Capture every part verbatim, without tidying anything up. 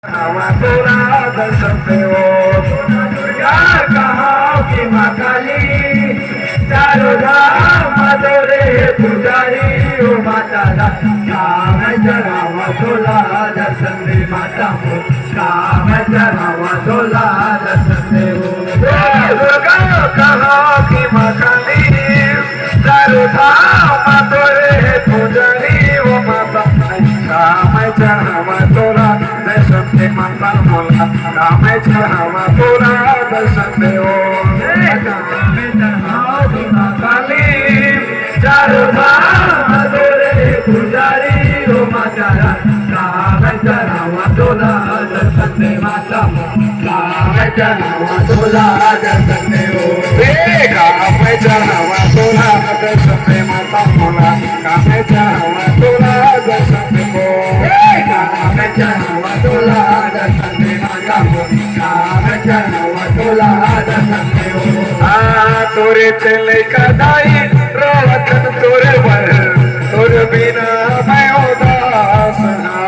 हवा तोला दर्शन देवो, दुर्गा कहा कि माँ काली, चारों धाम तोरे पुजारी, ओ माता दा, काम चढ़ावा तोला दर्शन दे माता हो, काम चढ़ावा तोला दर्शन देवो। दुर्गा कहा कि माँ काली, चारों धाम तोरे पुजारी, ओ माता, काम चढ़ावा तोला दर्शन दे माता मोला, काम चढ़ावा तोला दर्शन देवो। काम चढ़ावा तोला दर्शन देवो। हे काम चढ़ावा तोला काली, चारों धाम तोरे पुजारी, ओ माता रानी, काम चढ़ावा तोला दर्शन दे माता मोला, काम चढ़ावा तोला दर्शन देवो। हे काम चढ़ावा तोला दर्शन दे माता मोला, काम चढ़ावा तोला दर्शन देवो। हे काम चढ़ावा तोला दर्शन दे माता मोला, काम चढ़ावा तोला दर्शन देवो। आ, तोरे चले का दाई रोवथन तोरे बर, तोरे बिना मैं उदास हाँ।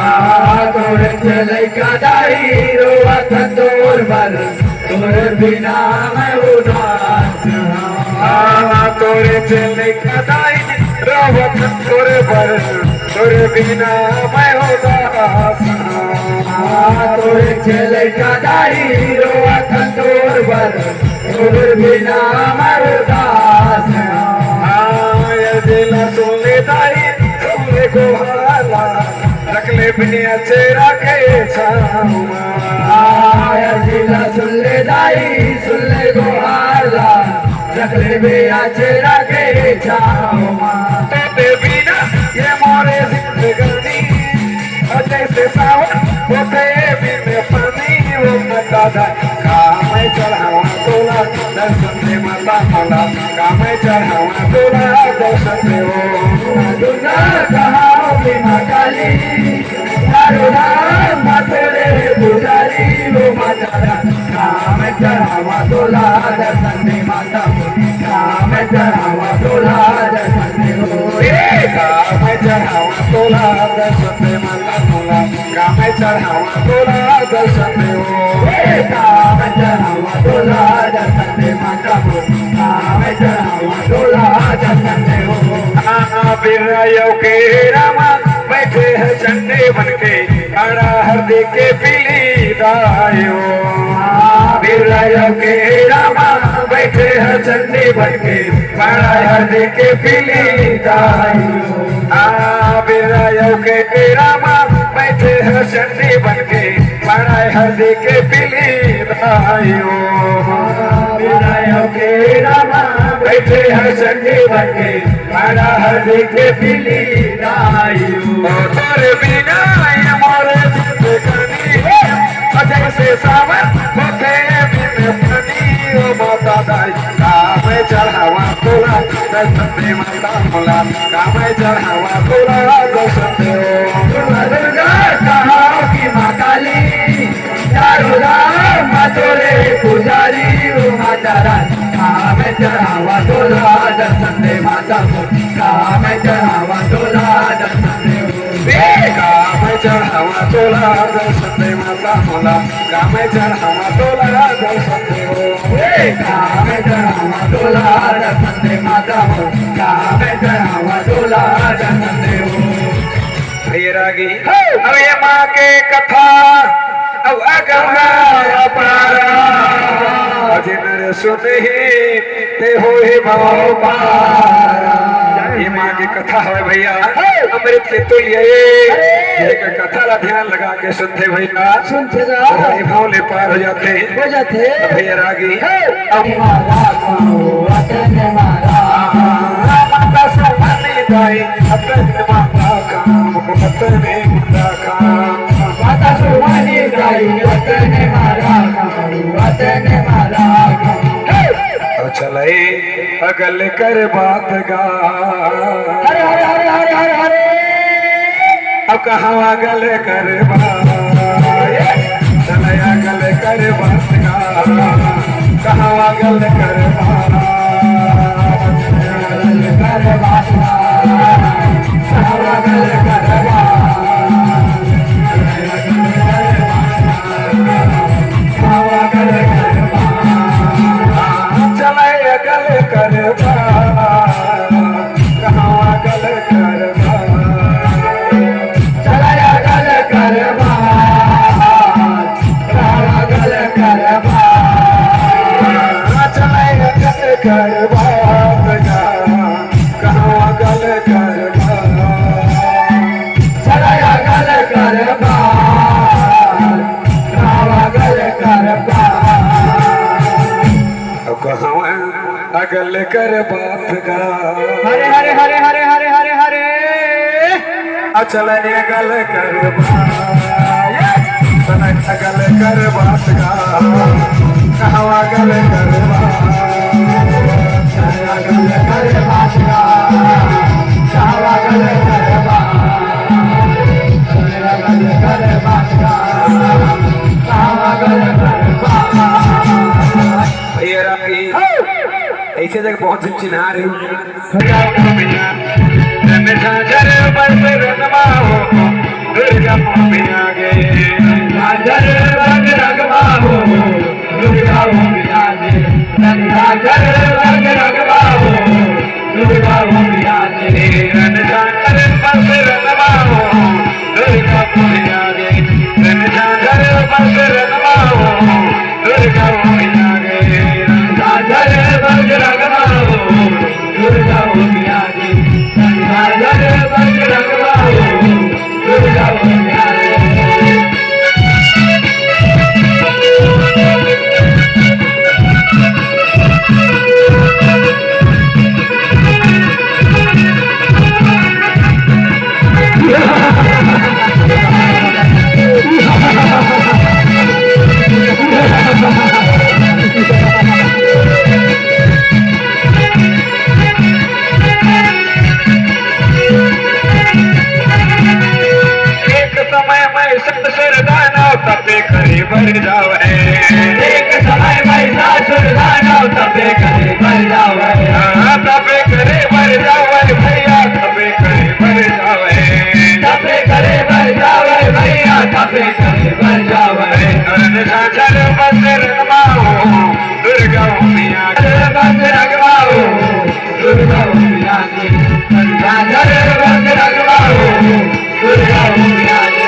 आ, तोरे चले का दाई रोवथन तोर बर, तोर बिना मैं उदास हाँ। आ, तोरे चले का दाई रोवथन तोरे बर, तोरे बिना मैं उदास हाँ। आ, तोरे चले का दाई रोवथन तोर बर, तोर बिना मैं उदास हाँ। आ, ये दिल सुन ले दाई, सुन ले गोहाला, रख ले बिनिया चेहरा के छावा। आया जिला सुन ले दाई, सुन ले गोहाला, रख ले बिनिया चेहरा के छावा। तोरे बिना ये मोरे जिंदगानी, और जैसे सावन होते बिन पानी, ओ माता दा, काम चढ़ावा तोला दर्शन दे माता मोला, काम चढ़ावा तोला दर्शन देवो। दुर्गा कहा कि माँ काली, चारों धाम तोरे पुजारी, ओ माता दा, काम चढ़ावा तोला दर्शन दे माता मोला, काम चढ़ावा तोला दर्शन देवो। हे काम चढ़ावा तोला दर्शन दे माता मोला, काम चढ़ावा तोला दर्शन देवो। हे काम चढ़ावा तोला दर्शन दे माता मोला, काम चढ़ावा तोला दर्शन देवो। आ, बिरला यौ के रामा बैठे हे झंडे बन के, बड़ा हरदी के पीली दायो। आ, बिरला यौ के रामा बैठे हे झंडे बन के, बड़ा हरदी के पीली दायो। आ, बिरला यौ के रामा बैठे हे झंडे बन के, बड़ा हरदी के पीली दायो। आ, बिरला यौ के रामा बैठे हे झंडे बन के, बड़ा हरदी के पीली दायो। तोरे बिना ये मोरे जिंदगानी, जैसे सावन होके बिन पानी, ओ माता दाई, काम चढ़ावा तोला दर्शन दे माता मोला, काम चढ़ावा तोला दर्शन देवो। दुर्गा दुर्गा कहा कि माँ काली, चारों धाम तोरे पुजारी, ओ माता रानी, काम चढ़ावा तोला दर्शन दे माता मोला, काम चढ़ावा तोला दर्शन देवो। हे काम चढ़ावा तोला दर्शन दे माता मोला, काम चढ़ावा तोला दर्शन देवो। हे काम चढ़ावा तोला दर्शन दे माता मोला, काम चढ़ावा तोला दर्शन देवो। भैया रागी, अब ये माँ के कथा, अब अगम अपारा, जिनर सुनही ते होही भव पारा। ये माँ के कथा हवे भैया, अमृत के तुल्य ये। अरे! ये कथा ला ध्यान लगा के सुनथे भैया, सुनथे ना। वही भाव ले पार हो जाथे। हो जाथे। भैया रागी, अब माता सुमनी दाई, अतने माता काम, अतने माता काम। माता सुमनी दाई, अतने माता काम, अतने माता काम। हे! अउ चलई अगल कर बात गा। अरे, अरे, अरे, अरे, अरे, अरे। अब कहाँ अगल कर बात? चलई अगल कर बात गा। कहाँ अगल कर बात? अगल कर बात गा। कहाँ अगल कर बात? अगल कर बात गा। हरे, हरे, हरे, हरे, हरे, हरे, हरे। अचलन अगल कर बात। ये। चलन अगल कर बात गा। कहवा अगल कर बात। अगल कर बात गा। कहवा अगल कर बात। अगल कर बात गा। कहवा अगल कर बात। ये रागी ऐसे जगह बहुत झिन चिन्हार हे। झांझर बस रंगमा हो, दुर्गा मम्मी आ गई। झांझर बस रंगमा हो, दुर्गा मम्मी आ गई। झांझर बस रंगमा हो, दुर्गा मम्मी आ गई। झांझर बस रंगमा हो, दुर्गा मम्मी आ गई। झांझर बस रंगमा हो, दुर्गा मम्मी आ गई। झांझर बस रंगमा हो, दुर्गा मम्मी आ गई। झांझर बस रंगमा हो, दुर्गा मम्मी आ गई। एक समय में ससुर दानव तपे करे बर जावे। एक समय में ससुर दानव तपे करे बर जावे। हाँ, तपे करे बर जावे भैया, तपे करे बर जावे। तपे करे बर जावे भैया, तपे करे बर जावे। अरे झांझर बस रंगमा हो, दुर्गा मम्मी आ गई। बस रंगमा हो, दुर्गा मम्मी आ गई। झांझर बस रंगमा हो, दुर्गा मम्मी आ गई।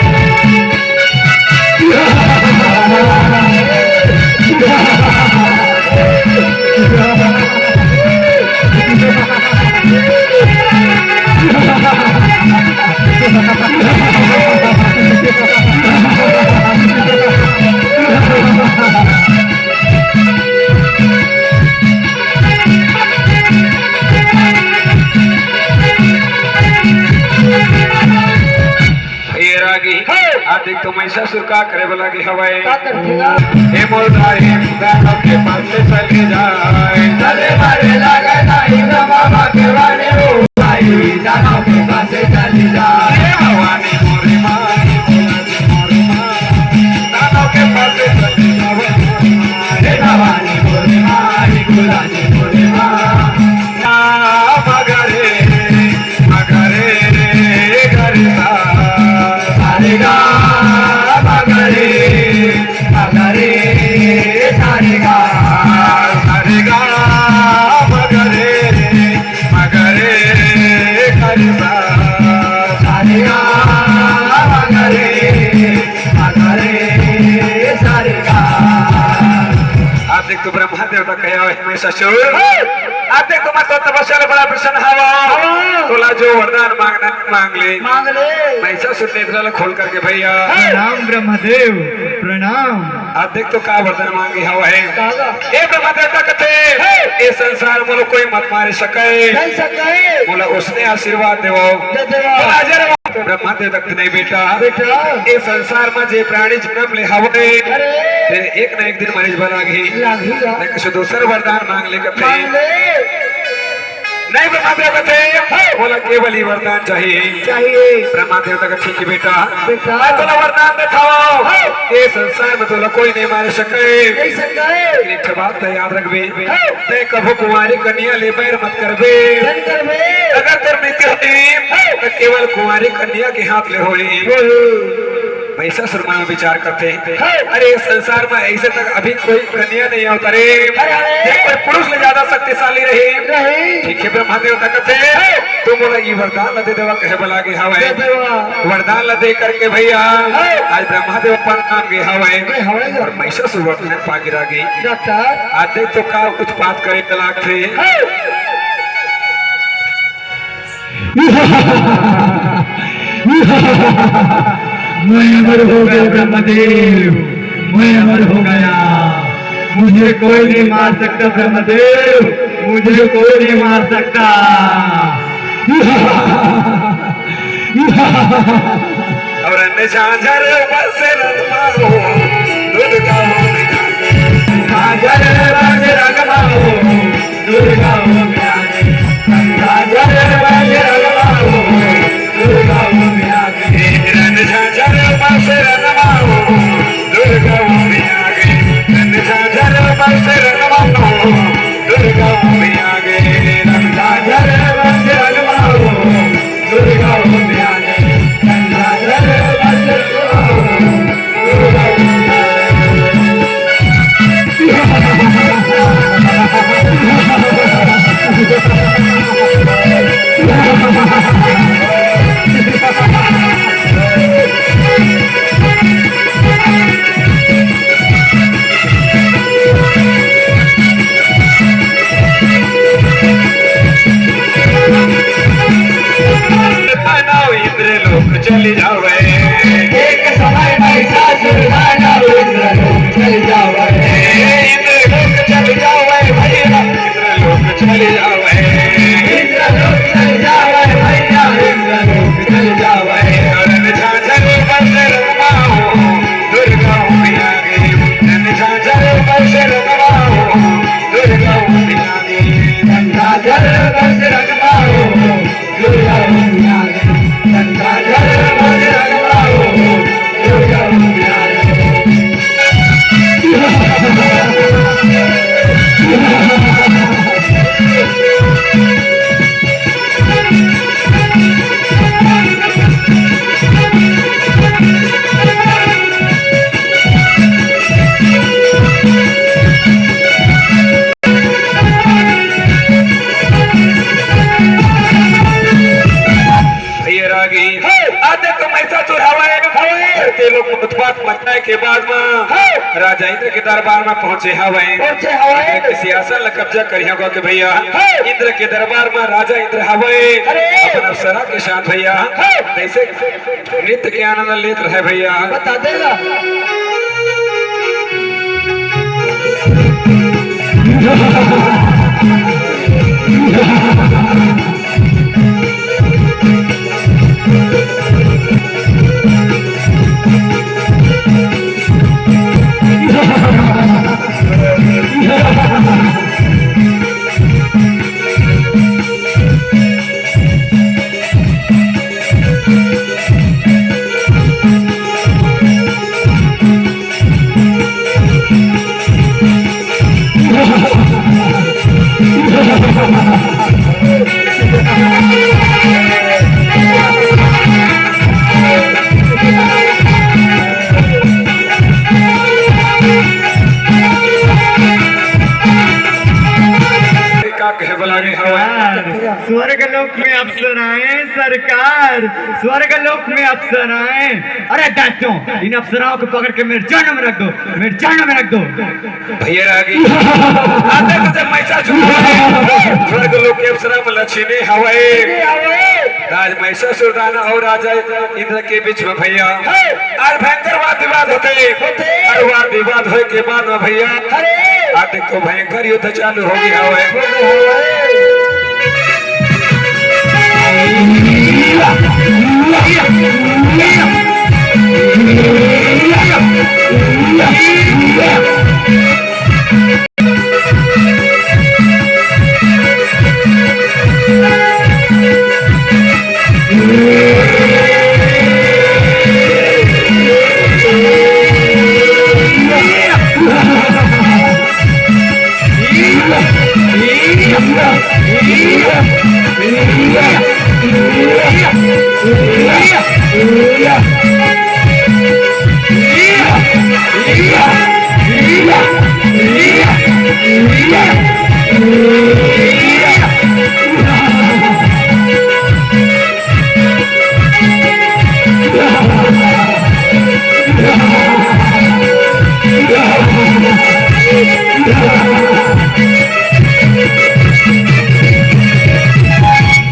ये रागी, आज देख तो महिषासुर का करे वाला गे हवय। का करथे गा? हे मोर दाई, दानव के पास से चले जाए। चले मारे लागे दाई, बाबा के वाले हो। दाई, दानव के पास से चले जाए। हे भवानी मोरे माई, मोरे माई। दानव के पास से चले जाए। हे भवानी मोरे माई, मोरे माई। मगरे, मगरे, गरे सा। सारे गा, मगरे, मगरे, सारे गा। सारे गा, मगरे, मगरे, गरे सा। सारे गा, मगरे, मगरे, सारे गा। आज देख तो ब्रह्मा देवता कहे हवय, महिषासुर। आज देख तो मैं तो तपस्या ले बड़ा प्रसन्न हवं। हाँ। तोला जो वरदान मांगना हे, मांग ले। मांग ले। महिषासुर नेत्र ला खोल करके भैया। प्रणाम ब्रह्मदेव, प्रणाम। आज देख तो का वरदान मांगे हवय। का गा? ए ब्रह्मा देवता कथे, ए संसार मोला कोई मत मारे सकय। नहीं सकय। मोला ओसने आशीर्वाद देवव। दे देवव। बोला जय ब्रह्मा देवता कथे नहीं बेटा। बेटा। ए संसार म जे प्राणी जन्म ले हवय, अरे। ते एक न एक दिन मरे बर लागही। लागही गा। ते कुछ दूसर वरदान मांग ले कथे। मांग ले। नहीं ब्रह्मा देवता कथे, मोला केवल ही वरदान चाहिए। चाहिए। ब्रह्मा देवता कथे ठीक हे बेटा। बेटा। मैं तोला वरदान देथंव। हाँ। ए संसार म तोला कोई नहीं मारे सकय। नहीं सकय। लेकिन एक ठो बात त याद रखबे। हाँ। ते कभू कुंवारी कन्या ले बैर मत करबे। मत करबे। अगर तोर मृत्यु होही, त केवल कुंवारी कन्या के हाथ ले होही। होही। महिषासुर मन विचार करथे, हाँ। अरे, इस संसार म ऐसे तक अभी कोई कन्या नहीं होता रे। अरे, अरे। ये कोई पुरुष ले ज्यादा शक्तिशाली रही। नहीं। ठीक हे, ब्रह्मा देवता कथे, हाँ। तू मोला ई वरदान ला दे देवा, कहे बर लागे हवय। दे देवा। वरदान ला दे करके भैया, हाँ। आज ब्रह्मा देव प्रणाम गे हवय। गे हवय। अउ महिषासुर वरदान पाके रागी। डॉक्टर। आज देख तो का उत्पात करे के लागथे। हाँ। मैं अमर हो गया ब्रह्मदेव, मैं अमर हो गया। मुझे कोई नहीं मार सकता ब्रह्मदेव, मुझे कोई नहीं मार सकता। और अन्य झांझर बजरंग मारो, दुर्गा हो विराजे। झांझर बजरंग मारो, दुर्गा हो विराजे। झांझर बजरंग मारो, दुर्गा हो विराजे। रन झांझर बजरंग मारो, दुर्गा हो विराजे। रन झांझर बजरंग मारो, दुर्गा हो विराजे। रन झांझर बजरंग मारो, दुर्गा हो विराजे। रन झांझर बजरंग मारो, दुर्गा हो विराजे। इंद्र लोक चल जावे। एक समय महिषासुर दानव इंद्र लोक चल जावे। इंद्र लोक चल जावे भैया, इंद्र लोक चल जावे। इंद्र लोक चल जावे भैया, इंद्र लोक चल जावे। रन झांझर बजरंग मारो, दुर्गा हो विराजे। रन झांझर बजरंग मारो, दुर्गा हो विराजे। रन झांझर बजरंग मारो, भैया रागी, आते तो महिषासुर चुरावे, हवे। ते लोग उत्पात मचाए के बाद में, हवे। राजा इंद्र के दरबार में पहुंचे हवे। पहुंचे हवे। इंद्र के सिंहासन ला कब्जा करिहा के भैया, हवे। इंद्र के दरबार में राजा इंद्र हवे। अरे। अपन अप्सरा के साथ भैया, हवे। जैसे नृत्य के आनंद लेत रहे भैया। बता देगा। का कहे वाला रे हवय? सरकार, स्वर्ग लोक में अप्सराएं, सरकार, स्वर्ग लोक में अप्सराएं। अरे दांतों, इन अप्सराओं को पकड़ के मेरे जहन्नुम में रख दो, मेरे जहन्नुम में रख दो। भैया रागी, आते तो जब महिषासुर हवय, स्वर्ग लोक के अप्सरा मन ला छीने हवय। आज महिषासुर दानव अउ राजा इंद्र के बीच में भैया, आज भयंकर वाद विवाद होथे। होथे। अउ वाद विवाद होए के बाद में भैया, अरे। आज तो भयंकर युद्ध चालू हो गया हवय।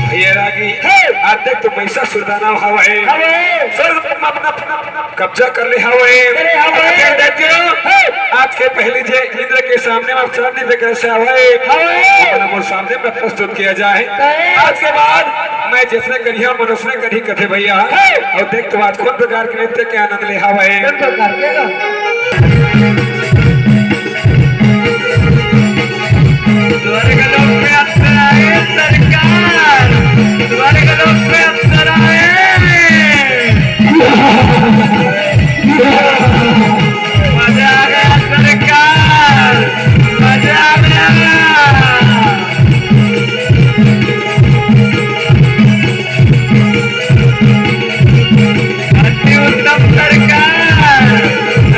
भैया रागी, हे! आज तक तो महिषासुर दानव हवय। हवय। स्वर्ग में अपना कब्जा कर ले हवय। करे हवय। अगर देख देते हो, हे! आज के पहले जे इंद्र के सामने में चरण नृत्य करे से हवय। हवय। अपना मोर सामने में प्रस्तुत किया जाए। हवय। आज के बाद मैं जैसने करिहा, मन उसने करी कथे भैया। हवय। अउ देख तो आज कोन प्रकार के नृत्य के आनंद ले हवय। कोन प्रकार के गा? स्वर्ग लोक में अप्सराएं सरकार, स्वर्ग लोक में अप्सराएं। मजा आ गया सरकार, मजा आ गया। अति उत्तम सरकार,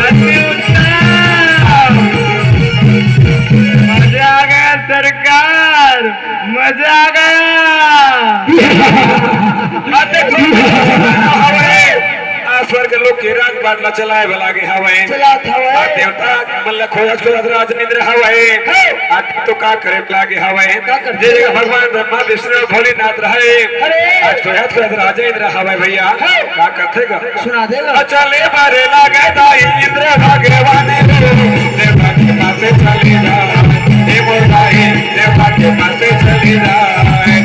अति उत्तम। मजा आ गया सरकार, मजा आ गया। आ देखो, हवय, आ स्वर्ग लोक के राजपाट ला चलाए वाला गे हवय। चलात हवय। आ देवता मन ला खोजत खोजत राजा इंद्र हवय। हे। आ तो का करे लागे हवय? का करथे? जे जगह भगवान ब्रह्मा, विष्णु, भोलेनाथ रहे। अरे। आज खोजत खोजत राजा इंद्र हवय भैया। हे। का करथे गा? सुना दे गा। आ चले बारे लागे दाई इंद्र भगवान रे, देवता के पासे चले जा। हे मोर दाई, देवता के पासे चले जा।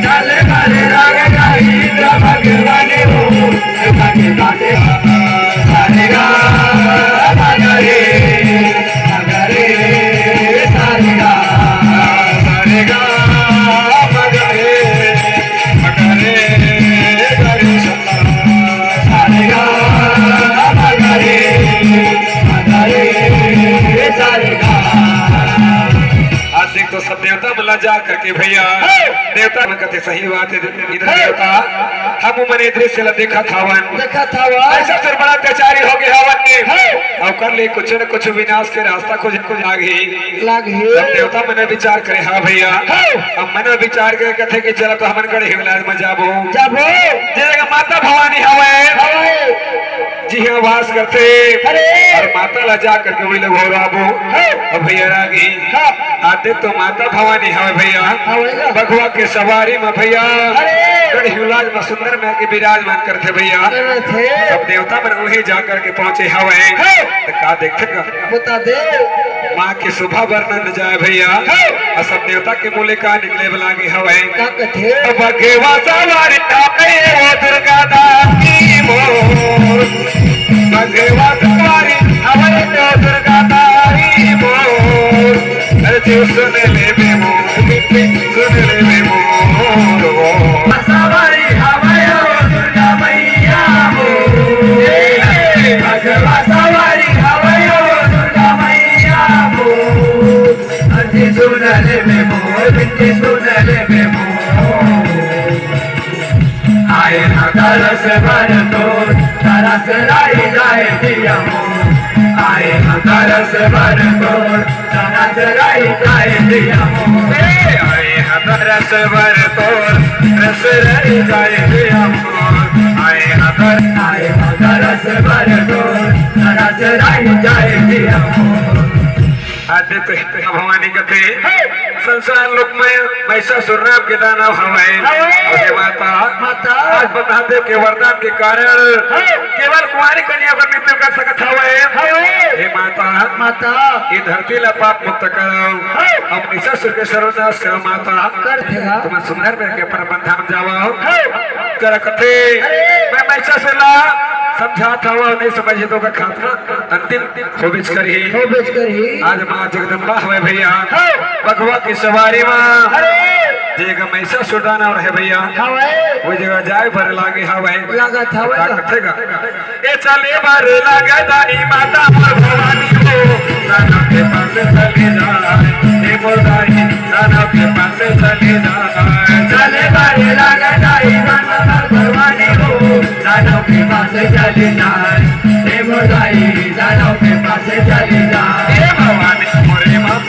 चले बारे लागे दाई इंद्र भगवान रे, देवता के पासे। सारे गा, मा गा रे। मा गा रे, सा रे गा, सा रे गा, मा गा रे, मा गा रे, गा रे सा, सा रे गा, मा गा रे, मा गा रे, सा रे गा। आज देख तो सब देवता मन ला जा करके भैया, हाँ। देवता मन कथे सही बात हे। इंद्र देवता, हम मन ए दृश्य ला देखत हवन। देखत हवन। महिषासुर बड़ा अत्याचारी हो गे हवन। हाँ। ओकर ले कुछ न कुछ विनाश के रास्ता खोजे लागही। लागही। सब देवता मन विचार करे, हाँ भैया। हाँ। अब मन विचार करे कथे कि चला तो हमन गढ़ हिंगलाज में जाबो। जाबो। जे जगह माता भवानी हवय। हवय। जिहां वास करथे। अरे। अउ माता ला जा करके वही लोग हो राबो। हाँ। अब भैया रागी। हाँ। आते तो माता भवानी हवय भैया। हाँ, वही ना। बघवा के सवारी में भैया। अरे। गढ़ हिंगलाज में सुंदर में आके विराजमान करथे भैया। करथे। सब देवता मन वही जा करके पहुंचे हवय। हाँ। तो का देखथे का? बता दे। माँ के शोभा वर्णन जाए भैया। हाँ। अउ सब देवता के मुँह ले का निकले वाला गे हवय। का कथे? बघवा सवारी आवे वो दुर्गा दाई मोर। बघवा सवारी आवे वो दुर्गा दाई मोर। अरे जीव सुन ले बे मोर, बिनती सुन ले बे मोर। सवारी आवे वो दुर्गा मैया मोर। बघवा सवारी आवे वो दुर्गा मैया मोर। अति सुनर में मोर, अति सुनर में मोर। आए ना तरस भर तोर, तरस राई जाए दिया मोर। आए ना तरस भर तोर, तरस राई जाए दिया मोर। ए, आए ना तरस भर तोर, रस राई जाए दिया मोर। आए ना तर-, आए ना तरस भर तोर, तरस राई जाए दिया मोर। आते तो भवानी कथे, संसार लोक में महिषासुर नाम के दानव हवय। हवय। अउ हे माता, माता। आज महादेव के वरदान के कारण हाँ। केवल कुंवारी कन्या पर नृत्य कर सकत हवय। हवय। हे माता, माता। ये धरती ला पाप मुक्त करव। हाँ। अउ महिषासुर के सर्वनाश करव माता। कर देगा। तुम सुंदर में के परम धाम जावव। हाँ। कर कथे, अरे। मैं महिषासुर ला समझात हवं, नहीं समझे तो का खात्मा अंतिम होबेच करही। होबेच करही। आज माँ जगदम्बा हवय भैया। हाँ। बघवा के सवारी मा। अरे। जे जगह महिषासुर दानव रहे भैया। हवय। वो जगह जाए बर लागे हवय। लागत हवय। का कथे गा? ए चले बर लागे दाई माता मोर भवानी हो। दानव के पास चले जाए। हे मोर दाई, दानव के पास चले जाए। चले बर लागे दाई माता मोर भवानी हो। दानव के पास चले जाए। हे मोर दाई, दानव के पास चले जाए। हे भवानी मोरे माँ,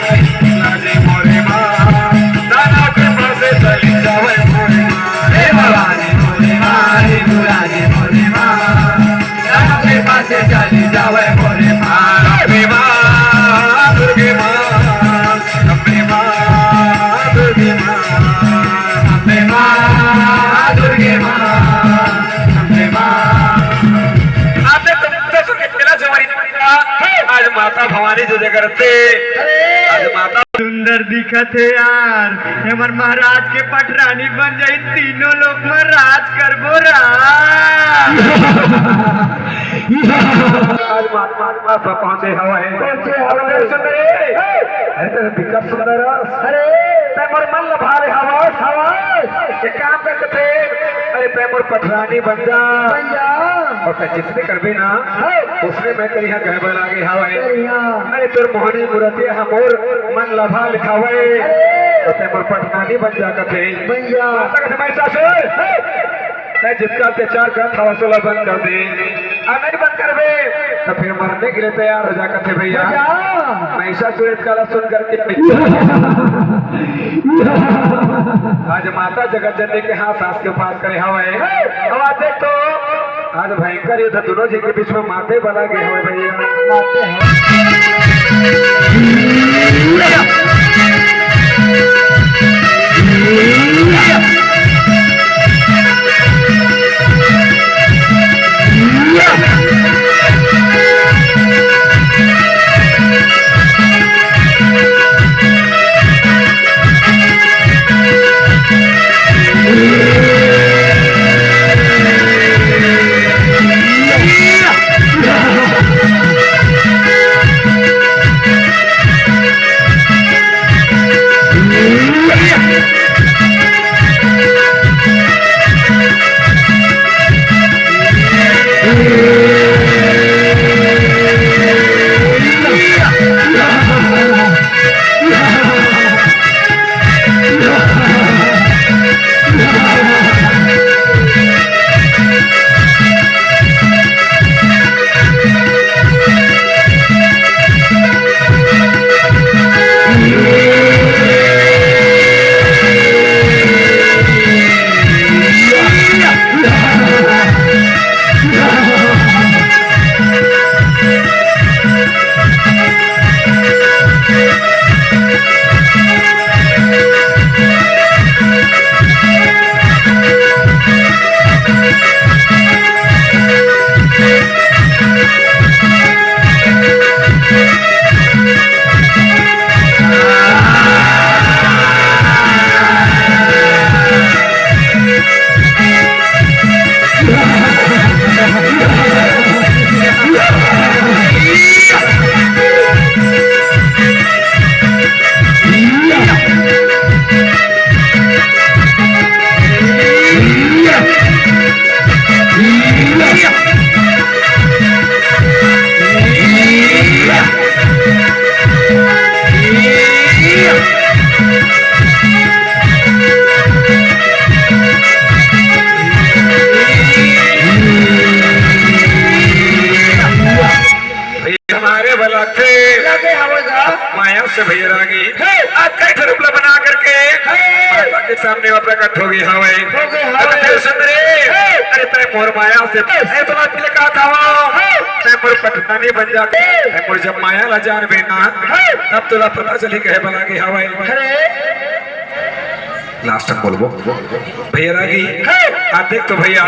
लाजे मोरे माँ, दानव के पास चले जावे मोरे माँ। हे भवानी मोरे माँ, हे मुरारी मोरे माँ, दानव के पास चले जावे मोरे माँ। माता भवानी जय जय करथे। अरे। आज माता सुंदर दिखत हे यार, हमर महाराज के पटरानी बन जाही, तीनों लोक में राज करबो राज। आज माता, माता पहुंचे हवय। पहुंचे हवय। अरे सुंदर हे। अरे तेरे दिक्कत सुंदर हे। अरे। तैं मोर मन लभा ले हवस। हवस। एक काम कर कथे, अरे तैं मोर पटरानी बन जा। बन जा। अउ तैं जिसने करबे ना, हाँ। उसने मैं करिहा कहे बर लागे हवय। करिहा। अरे तोर मोहनी मूरतिया ह मोर मन लभा ले हवय। अरे। अउ तैं मोर पटरानी बन जा कथे। बन जा। माता कथे, "महिषासुर, तैं जितना अत्याचार करत हवस, ओला बंद कर दे।" अउ नहीं बंद करबे, त फिर मरने के लिए तैयार हो जा कथे भैया। भैया। महिषासुर एतका ला सुन करके आज माता जगत जननी के हाथ सास के पास करे हवय। अब आज देख तो, आज भयंकर युद्ध दोनों जी के बीच में माते बना गए हवय भैया। माते हैं। भैया हमारे बला थे। लगे हवे गा। माया से भैया रागी। हे। आज कई ठो रूप ला बना करके हे। माता के सामने वो प्रकट हो गए हवे। हो गए हवे। अरे सुंदरी। हे। अरे तैं मोर माया से हे। ऐ तो बात ले कहा था वो। हे। तैं मोर पटरानी बन जा। हे। तैं मोर जब माया ला जानबे ना। हे। तब तोला पता चली कहे बना गए हवे। अरे। लास्ट में बोलबो। भैया रागी, हे। आ देख तो भैया,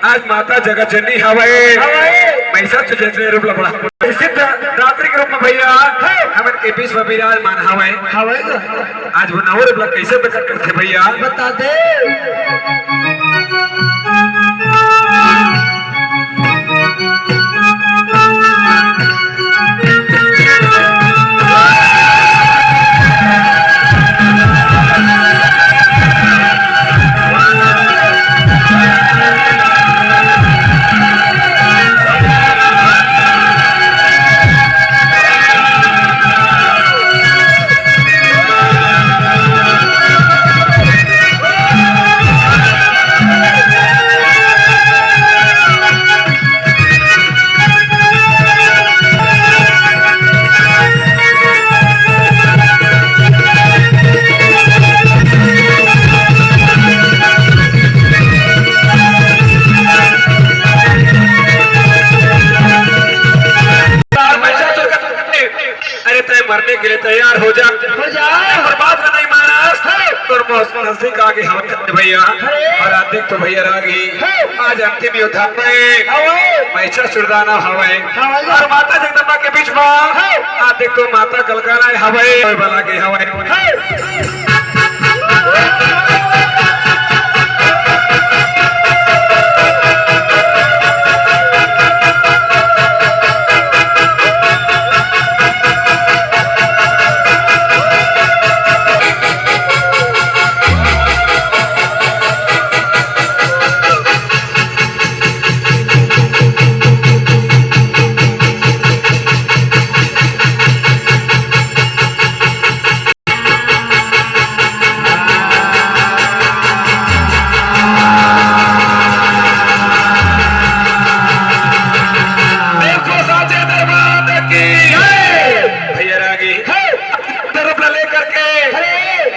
आज माता जगत जननी हवय। हवय। महिषासुर जैसे रूप ला बड़ा। सिद्ध दात्री के रूप में भैया, हे। हमन के बीच में विराजमान हवय। हवय। आज वो नव रूप ला कैसे प्रकट करथे भैया? बता दे। अरे तय मरने के लिए तैयार हो जा। हो जा। अगर बात नहीं माना, और बहुत नजदीक आगे हवय भैया। अउ आज देख तो भैया रागी, आज अंतिम योद्धा हवय, महिषासुर दानव हवय। अउ माता जगदम्बा के बीच मा आज देख तो माता कलकाला हवय, बला के हवय। देखो साचे दरबार की जय। भैया रागी तरफ ले लेकर के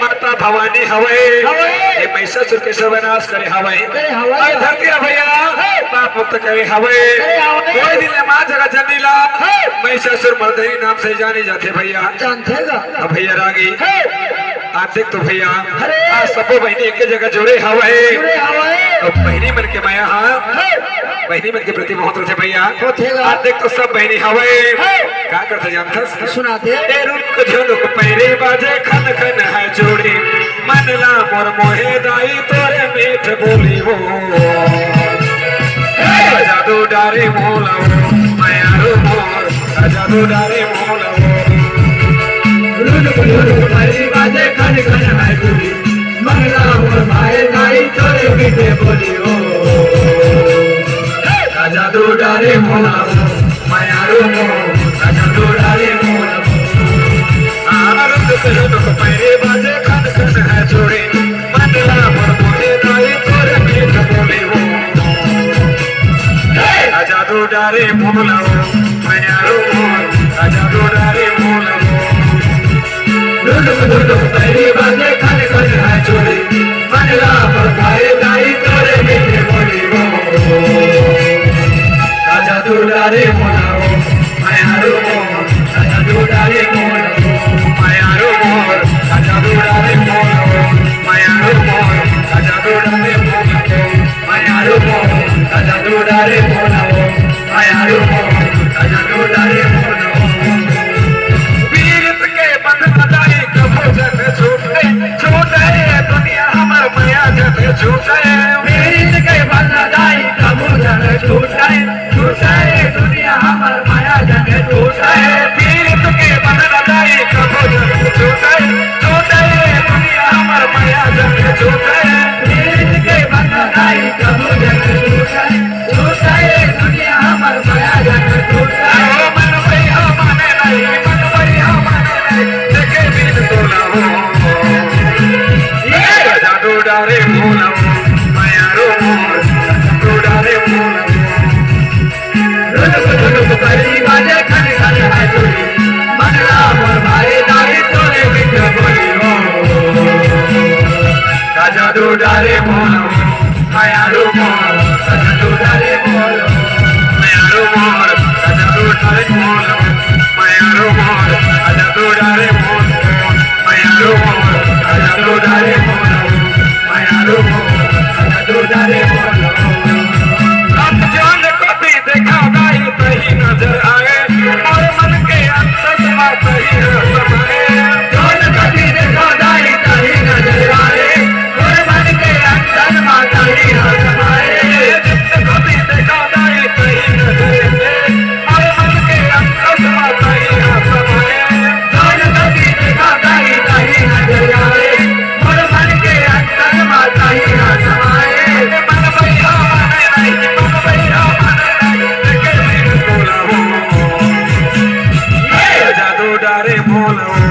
माता भवानी हवय। हवय। ये महिषासुर के सर्वनाश करे हवय। करे हवय। अउ धरती ला भैया पाप मुक्त करे हवय। करे हवय। कोई दिन ले माँ जगत जननी ला महिषासुर मर्दनी नाम से जाने जाथे भैया। जानथे गा। अब भैया रागी। हे। आज देख तो भैया, अरे। आज सबो बहिनी एके जगह जुड़े हवय। जुड़े हवय। अउ बहिनी मन के मया हा, हे। बहिनी मन के प्रति बहुत रथे भैया। होथे गा। आज देख तो सब बहिनी हवय। हे। का करथे जानथस? सुना दे। ए रुक झुनुक पैरी बाजे खन खन है चूड़ी, मन ला मोर मोहे दाई तोरे मीठ बोली वो। हे। जादू डारे मोला वो, मयारू मोर, जादू डारे मोला वो। रुनुक रुनुक बाजी बाजे खन खन है चूड़ी, मंगला मोर भाई नाई तोरे मीठे बोली हो। राजा दो डारे मोला हो, मयारू मोर, राजा दो डारे मोला हो। आ, रुनुक रुनुक पैरे बाजे खन खन है चूड़ी, मंगला मोर मोहे नाई तोरे मीठे बोली हो। आजा दो डारे मोला वो, मयारू मोर, आजा दो डारे मोला वो। ढुढुक ढुढुक पैरी बाजे खन खन है चूड़ी, मंगला पर भाई दाई तोरे मीठे बोली वो। आजा दो डारे मोला वो, मयारू मोर, आजा दो डारे मोला वो। मयारू मोर, आजा दो डारे मोला वो, मयारू मोर, आजा दो डारे मोला वो। मयारू मोर, आजा दो डारे मोला वो। मयारू मोर, आजा दो डारे मोला वो। पीरित के बंधन दाई कभू जन छूटे, छूटे दुनिया हमर मया जन छूटे। पीरित के बंधन दाई कभू जन छूटे, छूटे दुनिया हमर मया जन छूटे। पीरित के बंधन दाई कभू जन छूटे, छूटे दुनिया हमर मया जन छूटे। पीरित के बंधन दाई कभू जन छूटे, छूटे दुनिया हमर मया जन छूटे। ओ मन भैया माने नहीं, मन भैया माने नहीं, देखे बिन तोला हो। ये जादू डारे मोला हो, मयारू मोर, जादू डारे मोला हो। रुनुक रुनुक पैरी बाजे खन खन है चूड़ी, मंगला मोर भाई दाई तोरे मीठे बोली हो। राजा दो डारे मोला हो, मयारू मोर, राजा दो डारे मोला हो। मयारू मोर, राजा दो डारे मोला हो। मयारू मोर, राजा दो डारे मोला हो। मयारू मोर, राजा दो डारे मोला हो। मयारू मोर, राजा दो डारे मोला हो। अब जान कभी देखा दाई तही नजर आए, मोर मन के अंदर मा तही रस समाए। जान कभी देखा दाई तही नजर आए, मोर मन के अंदर मा तही रस समाए। जित कभी देखा दाई तही नजर आए, मोर मन के अंदर मा तही रस समाए। जान कभी देखा दाई तही नजर आए, मोर मन के अंदर मा तही रस समाए। मन भैया माने नहीं, मन भैया माने नहीं, देखे बिन तोला हो। जादू डारे मोला हो,